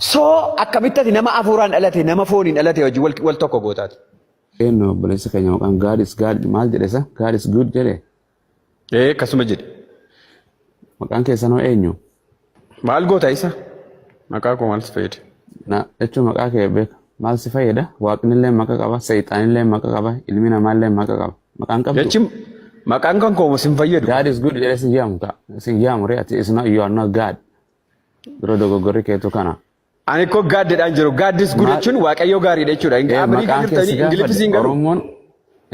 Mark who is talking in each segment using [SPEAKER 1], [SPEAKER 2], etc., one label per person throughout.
[SPEAKER 1] So akkamitti ati nama hafuuraan dhalate nama fooniin dhalate wajjin wal tokko gootaati?
[SPEAKER 2] Eenyu obboleessi keenya maqaan God is God maal jedhe isa? God is good jedhe.
[SPEAKER 1] Ee, akkasuma jedhe.
[SPEAKER 2] Maqaan keessanoo eenyu?
[SPEAKER 1] Maal goota isa? Maqaa koo maal si fayyada?
[SPEAKER 2] Na jechuun maqaa kee beeka. Maal si fayyada? Waaqnillee maqa qaba, seexaanillee maqa qaba, ilmi namaallee maqa qaba. Maqaan qabdu?
[SPEAKER 1] Jechi maqaan kan koo sin fayyadu.
[SPEAKER 2] God is good jedhee sin yaamu ta'a. Sin yaamu ree ati is not, you are not God. Dura dogoggorri keetu kana.
[SPEAKER 1] Ani koo God jedhaan jiru. God is good
[SPEAKER 2] Maal-
[SPEAKER 1] jechuun Waaqayyoo gaariidha jechuudha. Ameerikaa
[SPEAKER 2] Maqaan kee si
[SPEAKER 1] jirtanii Ingiliffi
[SPEAKER 2] gaafadhe.
[SPEAKER 1] siin galu.
[SPEAKER 2] Oromoon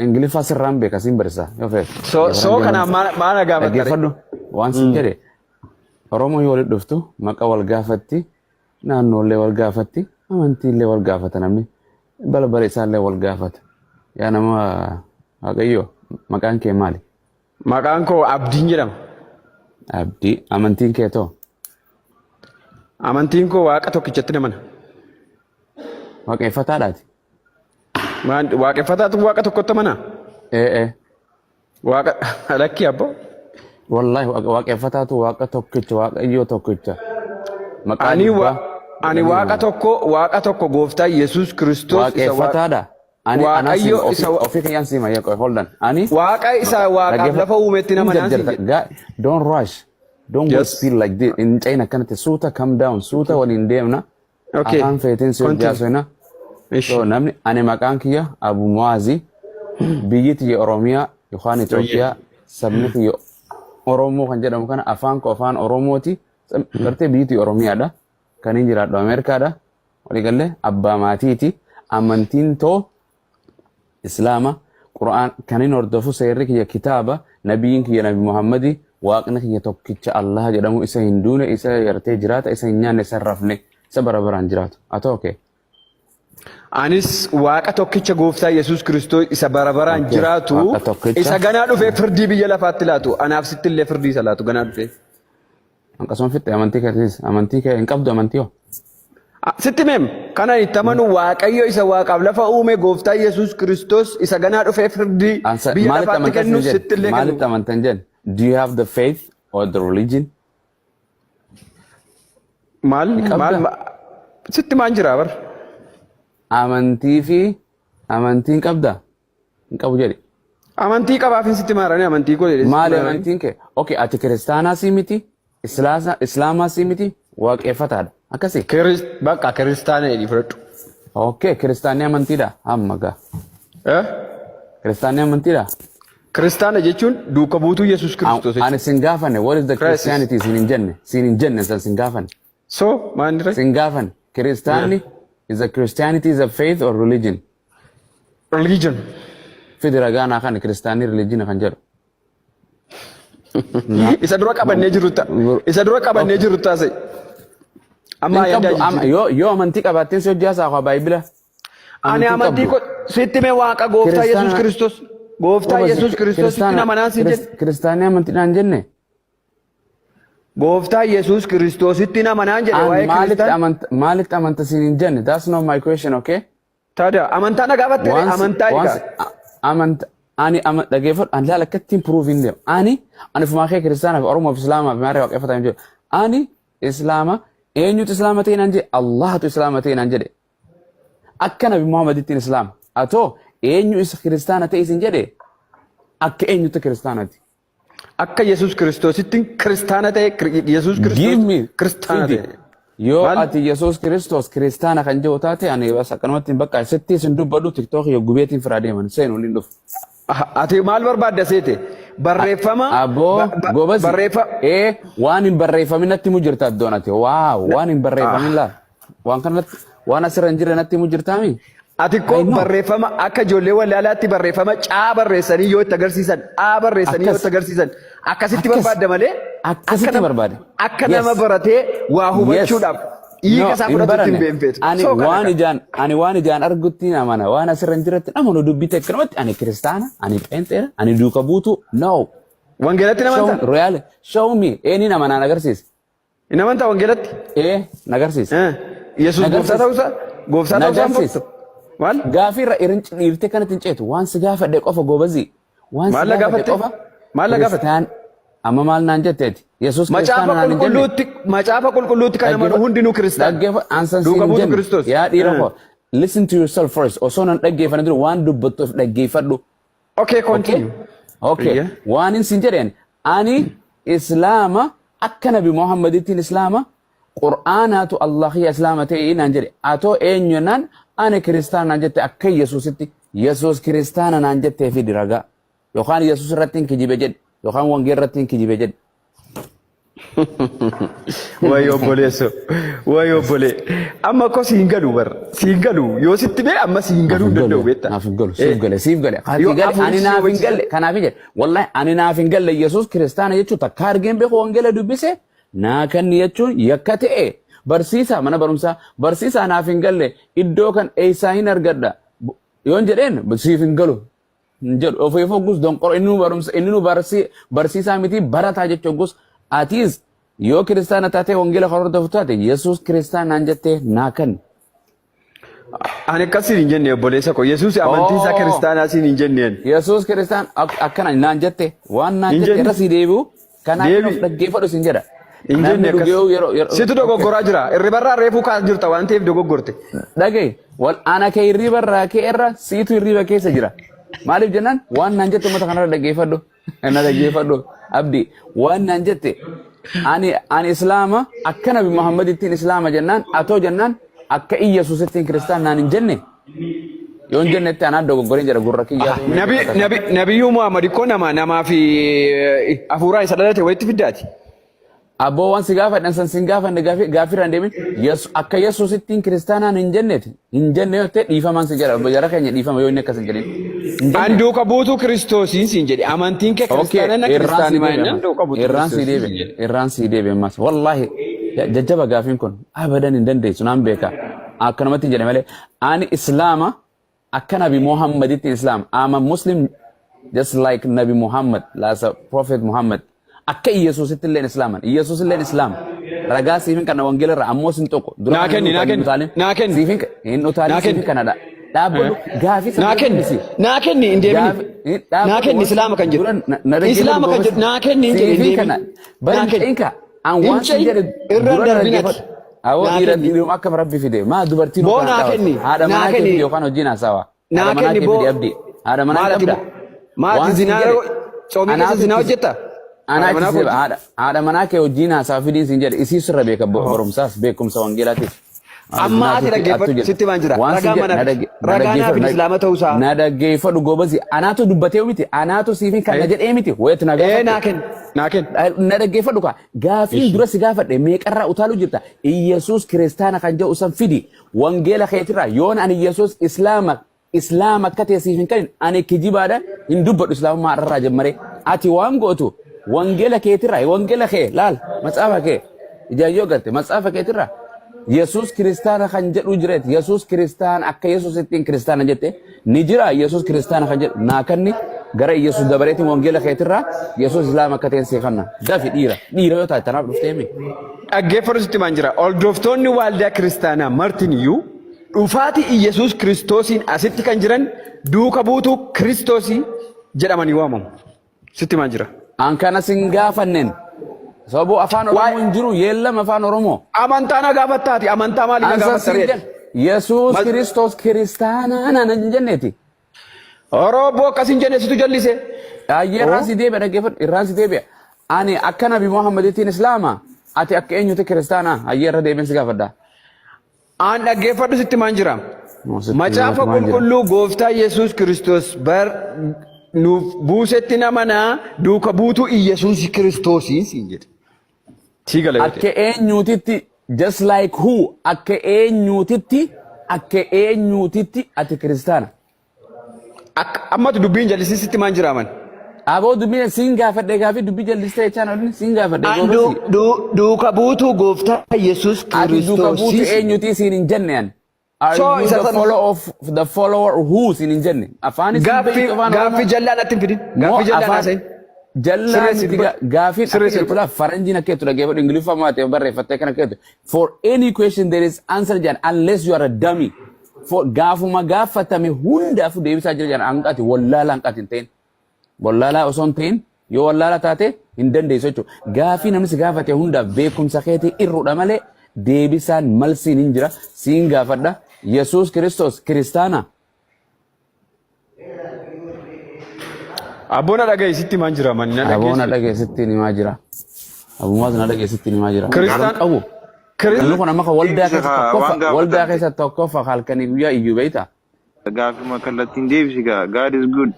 [SPEAKER 2] Ingiliffa sirraan beeka siin barsiisa yoo feete.
[SPEAKER 1] So kanaaf maal na gaafatta ree?
[SPEAKER 2] Dhaggeeffadhu waan sin jedhe. Oromoon yoo walitti dhuftu maqa wal gaafatti, naannoollee wal gaafatti, amantiillee wal gaafata, namni balbala isaallee wal gaafata. Yaa nama Waaqayyo, maqaan kee maali?
[SPEAKER 1] Maqaan koo Abdiin jedhama.
[SPEAKER 2] Abdii. Amantiin kee too?
[SPEAKER 1] Amantiin koo Waaqa tokkichatti namana.
[SPEAKER 2] Waaqeffataadhaati?
[SPEAKER 1] Waaqeffataatu Waaqa tokkotti amanaa?
[SPEAKER 2] Ee ee.
[SPEAKER 1] Waaqa lakkii abboo.
[SPEAKER 2] Wallaahi waaqeffataatu Waaqa tokkicha, Waaqayyoo tokkicha. Maqaa
[SPEAKER 1] Ani
[SPEAKER 2] dhibbaa
[SPEAKER 1] ani
[SPEAKER 2] jedhanii
[SPEAKER 1] Waaqa
[SPEAKER 2] amanu.
[SPEAKER 1] tokko, Waaqa tokko, Gooftaa Yesuus Kiristoos isa
[SPEAKER 2] Waaqeffataadha. Ani anaa siima
[SPEAKER 1] Waaqayyo isa
[SPEAKER 2] ofii kiyyaan siima yeqoo hold on. Ani
[SPEAKER 1] Waaqa isa Waaqaaf
[SPEAKER 2] dhaggeeffadhu.
[SPEAKER 1] lafa uumetti
[SPEAKER 2] Hin
[SPEAKER 1] namanaan siin
[SPEAKER 2] jarjarta.
[SPEAKER 1] jedhe.
[SPEAKER 2] Don't rush. Don't go
[SPEAKER 1] Yes.
[SPEAKER 2] speed like this. Hin cehin akkanatti, suuta, calm down. Suuta waliin deemna.
[SPEAKER 1] Okay.
[SPEAKER 2] Afaan feeteen si
[SPEAKER 1] Continue.
[SPEAKER 2] hojjaasona.
[SPEAKER 1] Ishi.
[SPEAKER 2] So namni ani maqaan kiyya Abu Muazi, biyyi tiyya Oromiyaa yookaan Itoophiyaa, sabni kiyya Oromoo kan jedhamu kana, afaan koo afaan Oromooti. Gartee biyyi tiyya Oromiyaadha. Kan hin jiraadhu Ameerikaadha. Waliigallee abbaa maatiiti. Amantiin too Islaama. Qura'aan kan hin hordofu, seerri kiyya kitaaba, nabiyyiin kiyya Nabi Muhammadi, Waaqni kiyya tokkicha Allah jedhamu, isa hin duune, isa gartee jiraata, isa hin nyaanne, isa hin rafne, isa bara baraan jiraatu. Haa okay.
[SPEAKER 1] Anis Waaqa tokkicha Gooftaa Yesuus Kiristoos isa bara baraan jiraatu,
[SPEAKER 2] Waaqa tokkicha.
[SPEAKER 1] isa ganaa dhufee firdii biyya lafaatti laatu, anaaf sitti illee firdii isa laatu ganaa dhufee.
[SPEAKER 2] Akkasuma fixxe amantii keetis, amantii kee hin qabdu, amantii hoo?
[SPEAKER 1] Ah, sitti meem kana itti amanu, Waaqayyo isa Waaqaaf lafa uume, Gooftaa Yesuus Kiristoos isa ganaa dhufee firdii biyya
[SPEAKER 2] Maalitti
[SPEAKER 1] lafaatti
[SPEAKER 2] amantaa
[SPEAKER 1] kennu
[SPEAKER 2] siin jedhe?
[SPEAKER 1] sitti illee
[SPEAKER 2] Maalitti
[SPEAKER 1] kennu.
[SPEAKER 2] amantan jedhe? Do you have the faith or the religion?
[SPEAKER 1] Maal
[SPEAKER 2] Ni qabdaa?
[SPEAKER 1] Maal sitti maan jira bar?
[SPEAKER 2] Amantii fi amantii hin qabdaa? Hin qabu jedhi.
[SPEAKER 1] Amantii qabaafin sitti maaranii amantii koo jedhee sitti
[SPEAKER 2] Maali
[SPEAKER 1] maaranii.
[SPEAKER 2] amantiin kee? Okay, ati kiristaanaa sii miti, islaamaa sii miti, waaqeffataadha. Akkasii?
[SPEAKER 1] Bakka kiristaana jedhii fudhadhu.
[SPEAKER 2] Okay, kiristaanni amantiidha. Amma gaa.
[SPEAKER 1] Eh?
[SPEAKER 2] Kiristaanni amantiidha.
[SPEAKER 1] Kiristaana jechuun duuka buutuu Yesuus Kiristoos
[SPEAKER 2] Ani
[SPEAKER 1] jechuudha.
[SPEAKER 2] sin gaafanne, what is the
[SPEAKER 1] Crisis.
[SPEAKER 2] Christianity sin hin jenne, sin hin jenne, san sin gaafanne.
[SPEAKER 1] So maal dire?
[SPEAKER 2] Sin gaafanne. Kiristaanni is a Christianity is a faith or religion?
[SPEAKER 1] Religion.
[SPEAKER 2] Fidi ragaa naa kan kiristaanni religion kan jedhu.
[SPEAKER 1] Isa dura qabannee jiru ta'a. Isa dura qabannee jiru taase. Amma
[SPEAKER 2] Hin
[SPEAKER 1] ayyaandaa
[SPEAKER 2] qabdu,
[SPEAKER 1] jijjiirre.
[SPEAKER 2] Yoo amantii qabaatteen si hojii haasaa baay'ibila.
[SPEAKER 1] Ani amantii koo sitti mee, Waaqa Gooftaa Yesuus Kiristoos. Gooftaa Yesuus Kiristoos sitti namanaan siin jedhe.
[SPEAKER 2] Kiristaanni amantiidhaan jenne.
[SPEAKER 1] Gooftaa Yesuus Kiristoositti namanaan jedhe
[SPEAKER 2] An
[SPEAKER 1] waa'ee
[SPEAKER 2] maalitti
[SPEAKER 1] kiristaan.
[SPEAKER 2] amanta maalitti amanta siin hin jenne. That's not my question, okay?
[SPEAKER 1] Taada amantaa na gaafatte
[SPEAKER 2] Waan si-
[SPEAKER 1] amantaa
[SPEAKER 2] waan
[SPEAKER 1] egaa.
[SPEAKER 2] Amanta ani ama dhageeffadhu, ani laala akkattiin proof hin deemu. Ani fumaa kee kiristaanaa fi Oromoo fi Islaamaa fi maarree waaqeffataa hin jedhu. Ani Islaama, eenyutu Islaama ta'e naan jedhe? Allahatu Islaama ta'e naan jedhe. Akka Nabi Muhammadittiin Islaama. Atoo eenyu isa kiristaana ta'e isin jedhe? Akka eenyutti kiristaanati?
[SPEAKER 1] Akka Yesuus Kiristoositti kiristaana ta'e, Yesuus
[SPEAKER 2] Give
[SPEAKER 1] Kiristoos
[SPEAKER 2] me
[SPEAKER 1] kiristaana
[SPEAKER 2] fidi.
[SPEAKER 1] ta'e.
[SPEAKER 2] Yoo
[SPEAKER 1] Maal?
[SPEAKER 2] ati Yesuus Kiristoos kiristaana kan jiru taate, ani bas akkanumatti hin bakka sitti sin dubbadhu, TikTok yoo gubeetiin firaa deeman seenu waliin dhufu.
[SPEAKER 1] Ati maal barbaadda seete? Barreeffama
[SPEAKER 2] Aboo gobazi. Ee, waan hin barreeffamin natti himu jirta iddoon ati. Waaw, waan hin barreeffamin laal. Waan kanatti waan asirra hin jirre natti himu jirtaami?
[SPEAKER 1] Ati koo
[SPEAKER 2] I know.
[SPEAKER 1] barreeffama akka ijoollee wallaalaatti barreeffama caa barreessanii yoo itti agarsiisan, aa barreessanii yoo itti agarsiisan akkasitti barbaadda malee
[SPEAKER 2] Akkasitti barbaade.
[SPEAKER 1] Akka nama baratee waa hubachuudhaaf hiika isaa
[SPEAKER 2] Hin
[SPEAKER 1] fudhatutti hin
[SPEAKER 2] baranne.
[SPEAKER 1] beekfeetu.
[SPEAKER 2] Ani
[SPEAKER 1] So kana
[SPEAKER 2] waan
[SPEAKER 1] kan.
[SPEAKER 2] ijaan ani waan ijaan argutti hin amana. Waan asirra hin jirretti hin amanu. Dubbii ta'e akkanumatti ani kiristaana, ani pheenxeera, ani duuka buutu. No.
[SPEAKER 1] Wangeelatti hin
[SPEAKER 2] Show,
[SPEAKER 1] amantaa?
[SPEAKER 2] real, show me. Eenyuun amanaan agarsiisa?
[SPEAKER 1] Hin amantaa wangeelatti?
[SPEAKER 2] Ee, nagarsiisa.
[SPEAKER 1] Yesuus
[SPEAKER 2] Nagarsiisa.
[SPEAKER 1] gooftaa ta'uusaa? Gooftaa ta'uusaa hin
[SPEAKER 2] Nagarsiisa.
[SPEAKER 1] fudhattu? Maal?
[SPEAKER 2] Gaafii irra irin dhiirtee kanatti hin ceetu. Waan si gaafadhe qofa, goobazii. Waan si
[SPEAKER 1] Maal na
[SPEAKER 2] gaafadhe
[SPEAKER 1] gaafatte?
[SPEAKER 2] qofa.
[SPEAKER 1] Maal na gaafatte?
[SPEAKER 2] Kiristaan Amma maal naan jetteeti? Yesuus
[SPEAKER 1] Macaafa
[SPEAKER 2] kiristaana naan hin jenne.
[SPEAKER 1] Qulqulluutti, Macaafa Qulqulluutti kan amanu hundinuu kiristaana.
[SPEAKER 2] Dhaggeeffa ansan
[SPEAKER 1] Duuka
[SPEAKER 2] siin hin
[SPEAKER 1] buutu
[SPEAKER 2] jenne.
[SPEAKER 1] Kiristoos.
[SPEAKER 2] Yaa dhiira koo, listen to yourself first. Osoo nan dhaggeeffanne dura waan dubbattu of dhaggeeffadhu.
[SPEAKER 1] Okay,
[SPEAKER 2] Okay?
[SPEAKER 1] continue.
[SPEAKER 2] Okay.
[SPEAKER 1] Iyya.
[SPEAKER 2] Waan hin siin jedheen, ani Islaama akka Nabi Muhammadittiin Islaama, Qur'aanaatu Allah kiyya Islaama ta'e naan jedhe. Atoo eenyu jennaan, ani kiristaana naan jette. Akka Yesuusitti Yesuus kiristaana naan jettee fidi ragaa. Yookaan Yesuus irratti hin kijibe jedhe, yookaan wangeela irratti hin kijibe jedhe.
[SPEAKER 1] Wayi obboleesso. Wayi obbolee. Amma ko siin galu bar. Siin galu. Yoo sitti bee amma siin galuu hin danda'u beektaa.
[SPEAKER 2] Naaf hin galu, siif gale, siif gale. Kaati
[SPEAKER 1] Yoo
[SPEAKER 2] gale, ani
[SPEAKER 1] afurii
[SPEAKER 2] naaf hin
[SPEAKER 1] si
[SPEAKER 2] galle. Kanaaf jedhe, wallahi ani naaf hin galle. Yesuus kiristaana jechuun takka argeen beeku, wangeela dubbise naa kenni jechuun yakka ta'e. Barsiisaa mana barumsaa, barsiisaa, naaf hin galle, iddoo kan eessaa hin argadha yoon jedheen, siif hin galu hin jedhu. Ofiif hoggus donqoro inni nu barumsa, inni nu barsiisaa miti, barataa jechuun hoggus. Atiis yoo kiristaana taatee wangeela kan hordofu taate, Yesuus kiristaana naan jettee naa kenni.
[SPEAKER 1] Ani akkasiin hin jenne, obboleessa koo. Yesuus amantiin isaa
[SPEAKER 2] Oh.
[SPEAKER 1] kiristaanaa siin hin jenneen.
[SPEAKER 2] Yesuus kiristaan akkana naan jette, waan naan
[SPEAKER 1] Hin
[SPEAKER 2] jette
[SPEAKER 1] jenne.
[SPEAKER 2] irra sii deebi'u kanaaf
[SPEAKER 1] Deebi.
[SPEAKER 2] of dhaggeeffadhu siin jedha.
[SPEAKER 1] Hin
[SPEAKER 2] Namni
[SPEAKER 1] jenne akkas.
[SPEAKER 2] dhugee'u yeroo
[SPEAKER 1] Situ dogoggoraa jira. Irribarraa reefuu kaas jirta waan ta'eef dogoggorte.
[SPEAKER 2] Dhagaye, wal ana kee hirriba irraa kee irra siitu hirriba keessa jira. Maaliif jennaan, waan naan jette uummata kanarra dhaggeeffadhu. Na dhaggeeffadhu, Abdi, waan naan jette, ani Islaama akka Nabi Muhammadittiin Islaama jennaan, atoo jennaan akka Iyyasuusittiin kiristaan naan hin jenne. Yoo hin jennetti anaa dogoggoreen jedha gurra kiyyaa.
[SPEAKER 1] Nabiyyuu Muhammad ikkoo nama namaa fi hafuuraan isa dhalate walitti fiddaati.
[SPEAKER 2] Abboo, waan si gaafadhan san sin gaafanne, gaaffii irraa hin deemin. Akka Yesuusittiin kiristaanaan hin jenneeti. Hin jenne yoo ta'e dhiifamaan si jedha. Jara keenya, dhiifama yoo inni akkas hin jedhin. Hin jenne.
[SPEAKER 1] An duuka buutuu Kiristoosiin siin jedhe. Amantiin kee
[SPEAKER 2] Okay,
[SPEAKER 1] kiristaana na
[SPEAKER 2] irraan sii
[SPEAKER 1] kiristaanima
[SPEAKER 2] deebi'e
[SPEAKER 1] jennaan duuka
[SPEAKER 2] ammas.
[SPEAKER 1] buutuu
[SPEAKER 2] Irraan sii
[SPEAKER 1] Kiristoosiin siin
[SPEAKER 2] deebi'e.
[SPEAKER 1] jedhe.
[SPEAKER 2] Irraan sii deebi'e ammas. Wallaahi jajjaba gaafiin kun abadan hin dandeessu naan beeka. Akkanumatti hin jedhe malee ani Islaama akka Nabi Muhammaditti Islaam. I'm a Muslim just like Nabi Muhammad, like Prophet Muhammad. Akka Iyesuusitti illeen Islaaman. Iyesuus illeen Islaam. Ragaa siifin kana wangeela irraa ammoo sin tokko. Dura
[SPEAKER 1] Naa
[SPEAKER 2] kana
[SPEAKER 1] kenni,
[SPEAKER 2] hin
[SPEAKER 1] naa
[SPEAKER 2] utaalin,
[SPEAKER 1] kenni,
[SPEAKER 2] utaalin.
[SPEAKER 1] naa kenni.
[SPEAKER 2] Siifin hin utaalin.
[SPEAKER 1] Naa
[SPEAKER 2] Siifin
[SPEAKER 1] kenni.
[SPEAKER 2] kanadha. Dhaabbadhu gaafii
[SPEAKER 1] Naa
[SPEAKER 2] sana
[SPEAKER 1] kenni.
[SPEAKER 2] dubbisi.
[SPEAKER 1] Naa kenni, hin deebini. Naa kenni Islaama kan jedhu. Islaama kan jedhu naa kenni hin jedhe, hin
[SPEAKER 2] Siifin kana
[SPEAKER 1] deebini.
[SPEAKER 2] bari
[SPEAKER 1] Naa
[SPEAKER 2] hin
[SPEAKER 1] kenni.
[SPEAKER 2] ce'inka. An
[SPEAKER 1] Hin
[SPEAKER 2] waan sin
[SPEAKER 1] ce'in.
[SPEAKER 2] jedhe
[SPEAKER 1] Irra
[SPEAKER 2] dura na
[SPEAKER 1] darbin ati.
[SPEAKER 2] dhaggeeffadhu. Awoo,
[SPEAKER 1] Naa
[SPEAKER 2] dhiira
[SPEAKER 1] kenni.
[SPEAKER 2] dhiiruma akkam Rabbi fide maa dubartiin
[SPEAKER 1] Boo,
[SPEAKER 2] yookaan
[SPEAKER 1] naa kenni.
[SPEAKER 2] haadha
[SPEAKER 1] Naa
[SPEAKER 2] manaa kee
[SPEAKER 1] kenni.
[SPEAKER 2] fide yookaan hojiin haasawa.
[SPEAKER 1] Naa
[SPEAKER 2] Haadha manaa
[SPEAKER 1] kenni
[SPEAKER 2] kee
[SPEAKER 1] boo.
[SPEAKER 2] fide, Abdi. Haadha manaa
[SPEAKER 1] Maal ati
[SPEAKER 2] qabda.
[SPEAKER 1] maal ati
[SPEAKER 2] Waan sin
[SPEAKER 1] zinaa
[SPEAKER 2] jedhe
[SPEAKER 1] coomii keessa
[SPEAKER 2] anaatu
[SPEAKER 1] zinaa
[SPEAKER 2] itti
[SPEAKER 1] hojjetta?
[SPEAKER 2] Anaa
[SPEAKER 1] Haadha
[SPEAKER 2] itti
[SPEAKER 1] manaa
[SPEAKER 2] si
[SPEAKER 1] kooti.
[SPEAKER 2] haadha manaa kee wajjin haasaa fidiin siin jedhe, isii sirra beeka, barumsaas beekumsa wangeelaatiif.
[SPEAKER 1] Amma ati dhaggeeffadhu, sitti maan jira. Ragaa mana ragaa naa fidi Islaama ta'uusaa.
[SPEAKER 2] Na dhaggeeffadhu, goobasi, anaatu dubbatee miti, anaatu siifin kana jedhee miti wayitu na
[SPEAKER 1] Ee,
[SPEAKER 2] gaafatte.
[SPEAKER 1] naa kenni. Naa kenni.
[SPEAKER 2] Na dhaggeeffadhu kaa, gaafiin dura si gaafadhe meeqarraa utaaluu jirta? Iyyasuus kiristaana kan jedhu san fidi wangeela keetirraa. Yoon ani Iyyasuus Islaama akka ta'e siif hin kennin, ani kijibaadha hin dubbadhu. Islaamummaa irraa jammaree ati waan gootu wangeela keetirraa, wangeela kee laal, matsaafa kee ijaan yoo garte, matsaafa keetirraa Yesuus kiristaana kan jedhu jireet, Yesuus kiristaana akka Yesuus ittiin kiristaana jette ni jira. Yesuus kiristaana kan jedhu naa kanni, gara Yesuus dabareetiin wangeela keetirraa Yesuus Islaama akka ta'e sii kanna. Dafi, dhiira dhiira yoo taate tanaaf dhuftee mi.
[SPEAKER 1] Dhaggeeffadhu, sitti maan jira. Hordoftoonni waaldaa kiristaanaa martiniyyuu dhufaatii Iyyasuus Kiristoosiin asitti kan jiran duuka buutuu Kiristoosii jedhamanii waamamu. Sitti maan jira.
[SPEAKER 2] An kana sin gaafanneen. Sababuu afaan Oromoo hin jiru, yeellama afaan Oromoo.
[SPEAKER 1] Amantaa na gaafattaati. Amantaa maalii na
[SPEAKER 2] Ansan
[SPEAKER 1] gaafatta
[SPEAKER 2] sin
[SPEAKER 1] ree?
[SPEAKER 2] jedhe. Yesuus Kiristoos kiristaanaa naan hin jenneeti.
[SPEAKER 1] Orooboo, akkas hin jenne, situ jallise.
[SPEAKER 2] Ayyee, irraan si deebi'a, dhaggeeffadhu, irraan si deebi'a. Ani akka Nabi Muhammadittiin Islaama, ati akka eenyuti kiristaanaa? Ayyee, irra deebiin si gaafadha.
[SPEAKER 1] Aan dhaggeeffadhu, sitti maan jira.
[SPEAKER 2] Moo sitti
[SPEAKER 1] Macaafa
[SPEAKER 2] maan jira?
[SPEAKER 1] Qulqulluu gooftaa Yesuus Kiristoos bar nuuf buusetti namanaa duuka buutuu Iyyasuus Kiristoosiin siin jedhe. Sii gala yoo ta'e.
[SPEAKER 2] Akka eenyuutitti, just like who, akka eenyuutitti, akka eenyuutitti ati kiristaana?
[SPEAKER 1] Akka ammatu dubbiin jallisii, sitti maan jira man.
[SPEAKER 2] Aboo, dubbii siin gaafadhe, gaafii dubbii jallistee jechaan olin siin gaafadhe
[SPEAKER 1] An
[SPEAKER 2] goobasi.
[SPEAKER 1] duuka buutuu gooftaa Yesuus
[SPEAKER 2] Ati duuka buutu
[SPEAKER 1] Kiristoosiin.
[SPEAKER 2] eenyutii siin hin jenne an. Are
[SPEAKER 1] So
[SPEAKER 2] you
[SPEAKER 1] isa
[SPEAKER 2] the
[SPEAKER 1] sana
[SPEAKER 2] follower of the follower who siin hin jenne. Afaanis hin
[SPEAKER 1] gaaffii
[SPEAKER 2] beektu afaan
[SPEAKER 1] gaaffii
[SPEAKER 2] Oromoo.
[SPEAKER 1] jallaan natti hin fidin.
[SPEAKER 2] Moo
[SPEAKER 1] Gaaffii jallaan
[SPEAKER 2] afaan
[SPEAKER 1] haasa'in.
[SPEAKER 2] jallaan
[SPEAKER 1] Sirreessi
[SPEAKER 2] miti
[SPEAKER 1] dubbadhu.
[SPEAKER 2] gaafiin akka
[SPEAKER 1] Sirreessi
[SPEAKER 2] jettu
[SPEAKER 1] dubbadhu.
[SPEAKER 2] laa faranjiin akka jettu dhaggeeffadhu, Ingiliffaa maatee barreeffattee kana akka jettu. For any question there is answer jedhan, unless you are a dummy. For gaafuma gaafatame hundaafuu deebisaa jira jedhan, hanqati wallaalaa hanqati hin ta'in. Wallaalaa osoo hin ta'in, yoo wallaalaa taate Hin dandeessu jechuudha. Gaafii namni si gaafate hundaaf beekumsa keetii irruudha malee deebisaan malsiin hin jira. Siin gaafadha. Yesuus Kiristoos kiristaana?
[SPEAKER 1] Abboon na dhaga'i sitti himaan jira manni na
[SPEAKER 2] Aboo na
[SPEAKER 1] dhageessu.
[SPEAKER 2] dhagaye sitti himaa jira. Abumaas na dhagaye sitti himaa jira.
[SPEAKER 1] Kiristaan
[SPEAKER 2] Qabu. Namni kun amma kan waldaa
[SPEAKER 3] Deebisa
[SPEAKER 2] keessa
[SPEAKER 3] kaa
[SPEAKER 2] tokkoffa
[SPEAKER 3] waan
[SPEAKER 2] waldaa
[SPEAKER 3] gaafatamte.
[SPEAKER 2] keessa tokkoffa halkanii guyyaa iyyuu beekta.
[SPEAKER 3] Gaafuma kallattiin deebisi gaa. God is good.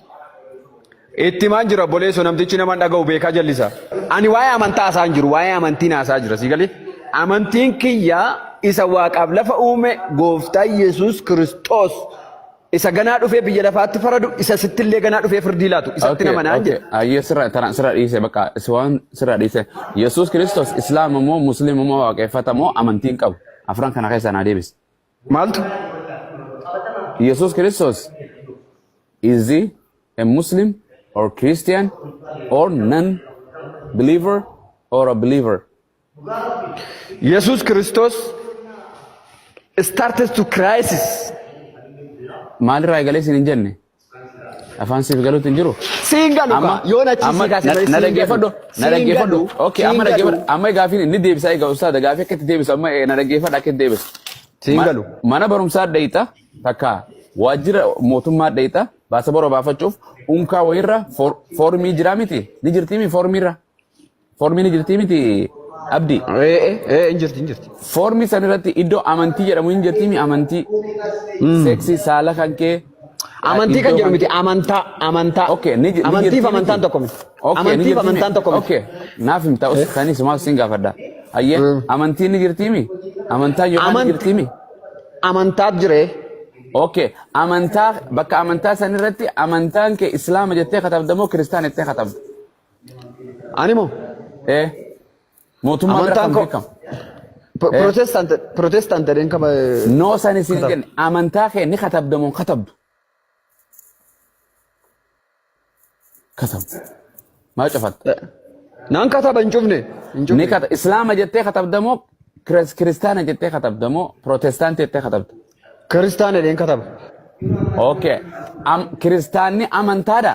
[SPEAKER 1] Itti himaan jira obboleessoo, namtichi nama hin dhaga'u, beekaa jallisa. Ani waa'ee amantaa haasa'aa hin jiru, waa'ee amantiin haasa'aa jira, sii galee. Amantiin kiyya isa waaqaaf lafa uume gooftaa Yesuus Kiristoos isa ganaa dhufee biyya lafaatti faradu, isa sittillee ganaa dhufee firdii laatu isatti nama naan jedhe.
[SPEAKER 2] Ayyee, sirra tana sirra dhiise, bakka si waan sirra dhiise. Yesuus Kiristoos Islaama moo Musliima moo waaqeffata moo amantiin qabu? Afran kana keessaa naa deebisi.
[SPEAKER 1] Maaltu?
[SPEAKER 2] Yesuus Kiristoos is he a Muslim or Christian or non-believer or a believer?
[SPEAKER 1] Yesuus Kiristoos started to crisis.
[SPEAKER 2] Maalirraa eegalee siin hin jenne? Afaan siif galuutti hin jiru?
[SPEAKER 1] Siin galu
[SPEAKER 2] Amma
[SPEAKER 1] kaa yoon achi
[SPEAKER 2] amma
[SPEAKER 1] si kaase
[SPEAKER 2] na
[SPEAKER 1] malee
[SPEAKER 2] na
[SPEAKER 1] siin
[SPEAKER 2] dhaggeeffadhu
[SPEAKER 1] galu.
[SPEAKER 2] Na dhaggeeffadhu. Okay, amma
[SPEAKER 1] Siin galu.
[SPEAKER 2] dhaggeeffadhu. Amma gaafiin inni deebisaa egaa ustaada gaafii akka itti deebisu amma na dhaggeeffadhu akka itti deebisu.
[SPEAKER 1] Siin galu.
[SPEAKER 2] Mana barumsaa dheeyxa takka waajjira mootummaa dheeyxa baasa baafachuuf unkaa wayirra foormii jiraa miti, ni jirtii mi foormiirra foormii ni jirtii miti, Abdi?
[SPEAKER 1] Ee, hin jirti, hin jirti.
[SPEAKER 2] Foormii san irratti iddoo amantii jedhamu hin jirtii mi? Amantii seksii saala kan kee
[SPEAKER 1] Amantii kan
[SPEAKER 2] iddoo
[SPEAKER 1] jedhu miti, amantaa, amantaa.
[SPEAKER 2] Okay, ni
[SPEAKER 1] Amantiif
[SPEAKER 2] jirti
[SPEAKER 1] amantaan
[SPEAKER 2] miti?
[SPEAKER 1] tokko miti.
[SPEAKER 2] Okay, ni
[SPEAKER 1] Amantiif
[SPEAKER 2] jirti
[SPEAKER 1] amantaan
[SPEAKER 2] mi?
[SPEAKER 1] tokko miti.
[SPEAKER 2] Okay, naaf himta us kanis maaf sin gaafadha. Ayyee, amantiin ni jirtii mi? Amantaan yookaan ni jirtii mi?
[SPEAKER 1] Amantaat jiree.
[SPEAKER 2] Okay, amantaa bakka amantaa san irratti amantaan kee Islaama jettee katabda moo Kiristaan jettee katabda?
[SPEAKER 1] Ani moo?
[SPEAKER 2] Eh, mootummaa bira
[SPEAKER 1] Amantaan
[SPEAKER 2] kan
[SPEAKER 1] koo
[SPEAKER 2] beekamu.
[SPEAKER 1] Protestant, Protestant jedheen kama.
[SPEAKER 2] No, san isin jenne, amantaa kee ni katabda moo hin katabdu? Katabdu. Maa cufatta?
[SPEAKER 1] Naan kataba, hin cufne. Hin
[SPEAKER 2] Ni
[SPEAKER 1] cufne.
[SPEAKER 2] kata Islaama jettee katabda moo Kiristaana jettee katabda moo Protestaantii jettee katabda?
[SPEAKER 1] Kiristaan jedheen kataba.
[SPEAKER 2] Okay. Kiristaanni amantaadha.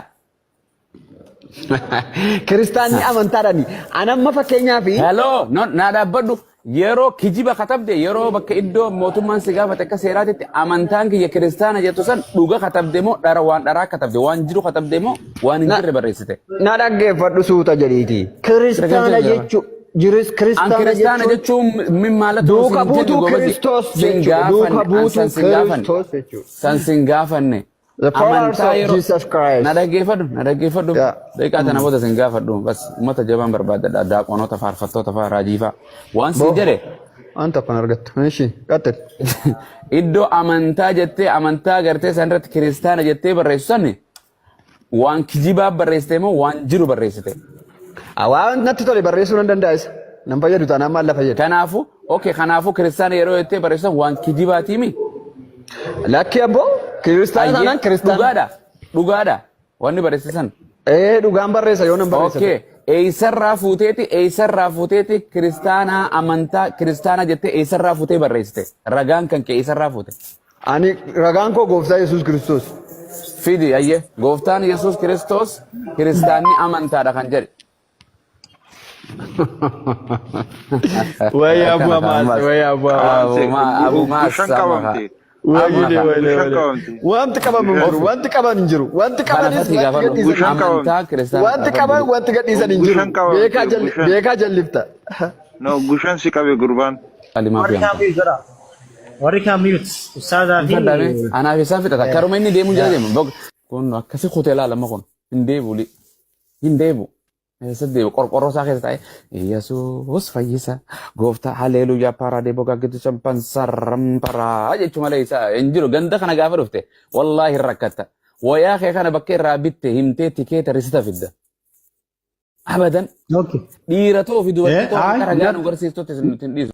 [SPEAKER 1] Kiristaanni amantaadhaani. Ani amma fakkeenyaaf
[SPEAKER 2] Hello, no, naa dhaabbadhu. Yeroo kijiba katabde, yeroo bakka iddoo mootummaan si gaafate akka seeraatitti amantaan kiyya kiristaana jettu san dhuga katabde moo dhara, waan dharaa katabde, waan jiru katabde moo waan hin jirre barreessite?
[SPEAKER 1] Na dhaggeeffadhu suuta jedhiiti. Kiristaana jechuun jiris
[SPEAKER 2] An
[SPEAKER 1] kiristaana
[SPEAKER 2] kiristaana
[SPEAKER 1] jechuun
[SPEAKER 2] jechuun min maalatu
[SPEAKER 1] duuka buutuu Kiristoos jechuudha. Duuka buutuu Kiristoos jechuudha.
[SPEAKER 2] San sin gaafanne.
[SPEAKER 1] The followers
[SPEAKER 2] Amantaa
[SPEAKER 1] of
[SPEAKER 2] yeroo
[SPEAKER 1] Jesus Christ.
[SPEAKER 2] Na dhaggeeffadhu, na dhaggeeffadhu. Daqiiqaa tana booda sin gaafadhu. Bas, uummata jabaan barbaadadha. Daaqonoota, faarfattoota fa'aa, raajii fa'aa. Waan sin jedhe
[SPEAKER 1] Waan tokko hin argattu. Ishi qaxxil.
[SPEAKER 2] Iddoo amantaa jettee amantaa gartee san irratti kiristaana jettee barreessu sanni waan kijibaa barreessite moo waan jiru barreessite?
[SPEAKER 1] Waan natti tole barreessuu nan danda'a isa. Nan fayyadu taanaan maal la fayyadu?
[SPEAKER 2] Kanaafu, okay, kanaafu kiristaana yeroo jettee barreessu san waan kijibaatii mi?
[SPEAKER 1] Lakki abboo, kiristaana taanaan kiristaana.
[SPEAKER 2] Dhugaadha. Dhugaadha. Wanni barreesse san.
[SPEAKER 1] Ee, dhugaan barreessa yoo nan barreessa.
[SPEAKER 2] Okay. Eessarraa fuuteeti kiristaanaa amantaa kiristaana jettee eessarraa fuutee barreessite? Ragaan kan kee eessarraa fuute?
[SPEAKER 1] Ani ragaan koo gooftaa Yesuus Kiristoos.
[SPEAKER 2] Fidi ayyee, gooftaan Yesuus Kiristoos kiristaanni amantaadha kan jedhe.
[SPEAKER 1] Wayyaa abbaa maas, wayyaa abbaa maas.
[SPEAKER 2] Abu maas.
[SPEAKER 3] Gushan qabamte.
[SPEAKER 1] Wayyee, wayyee,
[SPEAKER 3] Gushan
[SPEAKER 1] wayyee.
[SPEAKER 3] qabamte.
[SPEAKER 1] Wanti qaban hin jiru, wanti qaban hin jiru, wanti qabanis
[SPEAKER 2] Kanafatti
[SPEAKER 1] wanti
[SPEAKER 2] gaafadhu.
[SPEAKER 1] gadhiisan
[SPEAKER 3] Gushan
[SPEAKER 2] Amantaa kiristaana.
[SPEAKER 1] wanti qaban wanti gadhiisan hin jiru.
[SPEAKER 3] Gushan qabamte,
[SPEAKER 1] Beekaa jalli
[SPEAKER 3] gushan.
[SPEAKER 1] Beekaa jallifta.
[SPEAKER 3] No, gushan si qabe gurbaan.
[SPEAKER 2] Kalimaa
[SPEAKER 4] Warri
[SPEAKER 2] fi
[SPEAKER 4] kaan mute godha. Warri kaan mute. Ustaazaa fi
[SPEAKER 2] Fadhaame anaaf isaa fixata. Karuma inni deemuu jala deema. Kun akkasi kutee laalama, kun hin deebi'u, hin deebi'u. Eessa deebi'u? Qorqorroo isaa keessa taa'ee Yesuus fayyisa gooftaa haleluuyaa paaraadee bogaa gitu champan paraa jechuu malee isaa hin jiru. Ganda kana gaafa dhufte wallaahi hin rakkatta. Wayaa kee kana bakka irraa bitte himtee tikeeta risita fidda. Abadan dhiira ta'uu fi dubartii ta'uu akka ragaa nu garsiistutti nuti hin dhiisu.